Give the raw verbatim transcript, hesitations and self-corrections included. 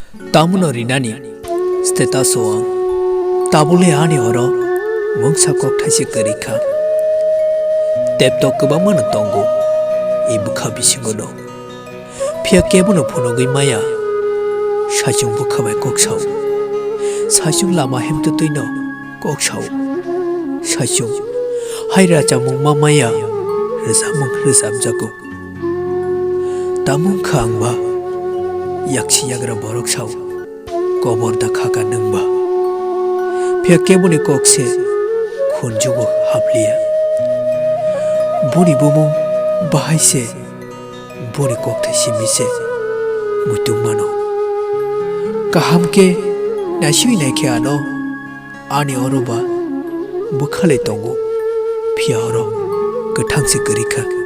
Tamuno rinani status o ang. Tabule ani oro mungsa kokthaise kwrwi kha. Teptok kwbangmano tongo i bwkha bisingono. Phiya kebono phunugwi maya, saichung bwkha bai kok sao. Saichung lama hemtwtwino kok sao. Saichung hai rachapmung ma maya, rwchapmung rwchapjago. Tamo wngkha ang ba yaksi yagra borok sao, kobor da khaka nwng ba. Phiya keboni kok se khunjugo hapliya. Boni bumung bahai se, boni kokthai simi se muitung mano. Kaham khe naisui naikhe ano, ani oro ba bwkhalai tongo, phiya oro kwthang se kwrwi kha.